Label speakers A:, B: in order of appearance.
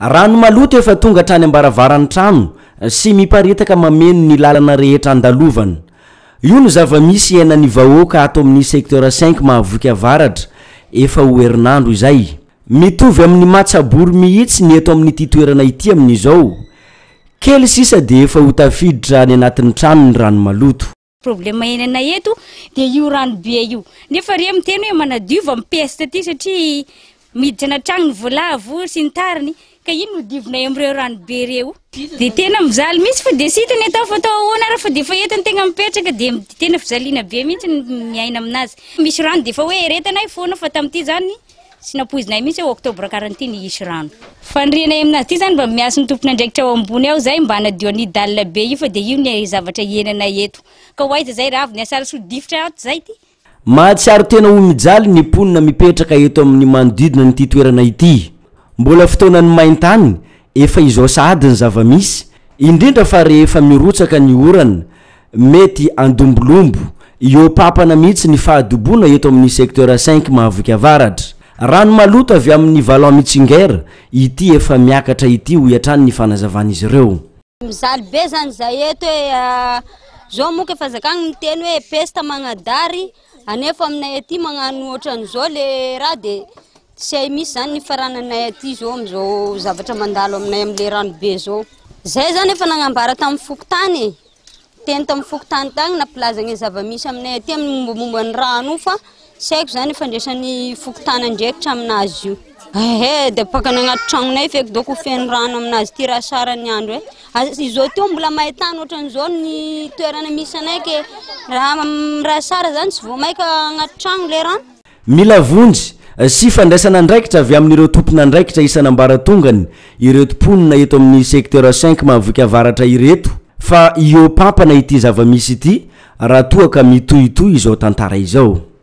A: Rano maloto efa tonga hatrany am-baravaran'ny trano sy miparitaka mameno ny lalana rehetra andalovana. Io no zava-misy iainan'ny vahoaka ato amin'ny secteur cinq Mahavoky Avaratra efa ho herinandro izay. Mitovy amin'ny matsabory mihitsy ny eto amin'ity toerana ity amin'izao. Kely sisa dia efa ho tafiditra any anatin'ny trano ny rano maloto.
B: Problème iainanay eto dia io rano be io. Nefa re miteny hoe manadiova amin'ny peste aty satria miditra anaty trano ny voalavo sy ny tariny ka ino no diovinay amin'ireo rano be ireo. Dia tena mijaly mihitsy fa dia tsy hita ny atao fa atao ahoana ary fa dia efa eto ny tegna mipetraka dia tena fijaliana be mihitsy ny miaina aminazy. Misy rano dia efa hoe eretanay foana fa tamin'ity zany Tsy nampoizinay mihitsy hoe octobre quarantine hisy rano. Fanirianay aminazy ity zany mba miantso ny tompon'andraikitra ao ambony ao zay mba hanadio an'io dalle be io fa dia io ny zavatra iainanay eto. Ka ho aiza zay raha avy ny asara soa difotra ato zay ty.
A: Mahatsiaro tena ho mijaly ny mponina mipetraka eto amin'ny manodidina an'ity toerana ity. Mbola fotoanan'ny main-tany, efa izao sahady ny zava-misy, indrindra fa rehefa mirotsaka ny orana, mety andombolombo, hihoa-papana mihitsy ny fahadoboana eto amin'ny secteur cinq Mahavoky Avaratra. Rano maloto avy amin'ny vallon Mitzinger ity efa miakatra ity hoy hatrany ny fanazavan'izy ireo.
C: Mijaly be zany zay eto e, zao moa ka fanjakana miteny hoe peste magnadary anefa aminay aty magnano ohatran'izao le raha de tsy hay misy zany ny farananay aty zao am'zao zavatra mandalo aminay am'le rano be zao. Zay zany efa nagnambara tamin'ny fokontany e, teny tamin'ny fokontany tagny nampilaza ny zava-misy aminay aty amin'ny mombamomba ny rano io fa tsy haiko zany ifandraisan'ny fokontany andraikitra aminazy io. Ehe, de pakany agnaty tragnonay feky doko feno rano aminazy ty raha sara ny andro e. Izao teo mbola maintany ohatran'izao ny toerana misy anay ke raha raha sara zany tsy vao maika agnaty tragno le rano.
A: Mila vonjy sy fandraisana andraikitra avy amin'ireo tompon'andraikitra isan'ambaratongany ireto mponina eto amin'ny secteur cinq Mahavoky Avaratra ireto fa hihoa-pampana ity zava-misy ity raha toa ka mitohitohy izao tantara izao.